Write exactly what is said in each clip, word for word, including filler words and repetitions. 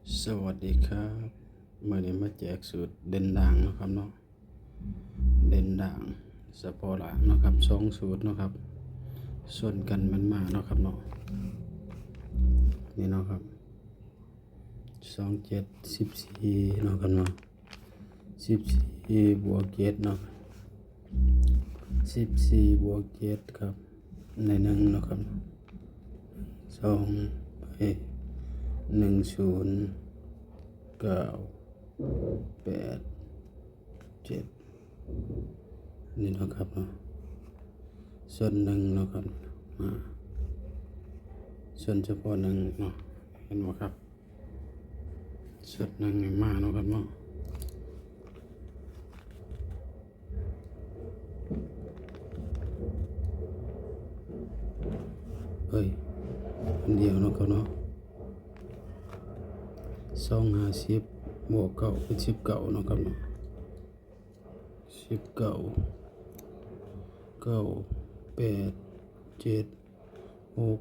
สวัสดีครับ มื้อนี้มาแจกสูตรเด่นด่างเนาะครับเนาะ เด่นด่างเฉพาะล่างเนาะครับ สองสูตรเนาะครับ ส่วนกันมันมาเนาะครับเนาะ นี่เนาะครับ สองเจ็ด สิบสี่เนาะครับเนาะ สิบสี่ บวก เจ็ดเนาะ สิบสี่ บวก เจ็ดครับ ในหนึ่งเนาะครับ สอง เอ้ย หนึ่ง ศูนย์ เก้า แปด เจ็ด นี่เนาะครับเนาะ ส่วนหนึ่งเนาะครับ อ่า ส่วนเฉพาะหนึ่งเนาะ เห็นบ่ครับ ส่วนหนึ่งนี่มาเนาะครับเนาะ เฮ้ย อันเดียวเนาะครับเนาะ สองห้าสิบ บวก เก้า เป็น สิบเก้าเนาะครับเนาะ สิบเก้า เก้า แปด เจ็ด หก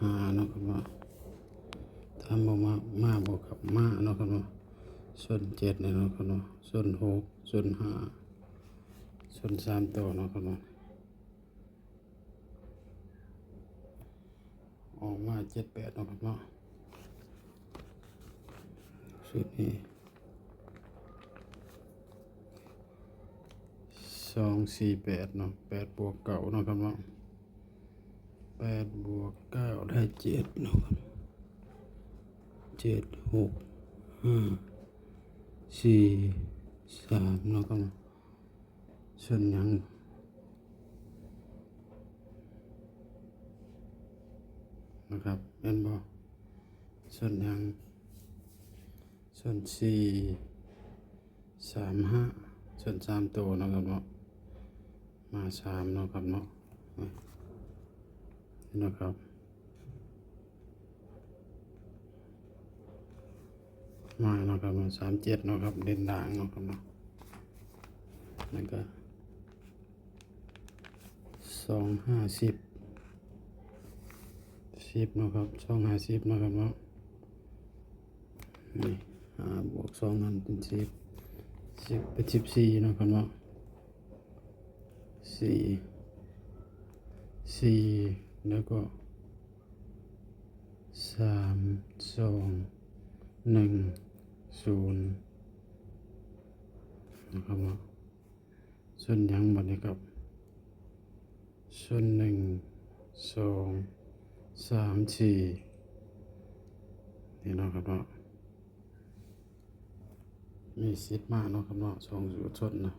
ห้าเนาะครับเนาะ ถ้าบ่มา มาบ่ครับ มาเนาะครับเนาะ ส่วน เจ็ด นี่เนาะครับเนาะ ส่วน หก ส่วน ห้า ส่วน สาม ตัวเนาะครับเนาะ ออกมา เจ็ด แปด เนาะครับเนาะ ชุดนี้ สอง สี่ แปด เนาะ แปด บวก เก้า เนาะครับเนาะ แปด บวก เก้า ได้ เจ็ด เนาะครับ เจ็ด หก ห้า สี่ สาม เนาะครับเนาะ ส่วนหยัง นะครับ แม่นบ่ ส่วนหยัง ส่วน สี่ สาม ห้า ส่วน สาม ตัวเนาะครับเนาะ มา สาม เนาะครับเนาะ นี่นะครับ มาเนาะครับเนาะ สามเจ็ด เนาะครับ เด่นด่างเนาะครับเนาะ แล้วก็ สองห้าสิบ สิบ เนาะครับ สองห้าสิบ เนาะครับเนาะ นี่ ห้า บวก สอง นั่นเป็น สิบ สิบ เป็น สิบสี่ เนาะครับเนาะ สี่ สี่ แล้วก็ สาม สอง หนึ่ง ศูนย์ นะครับเนาะ ส่วนหยังบัดนี้ครับ ส่วน หนึ่ง สอง สาม สี่ นี่เนาะครับเนาะ มีสิทธิ์มาเนาะครับเนาะ สองสูตรส่วนนะ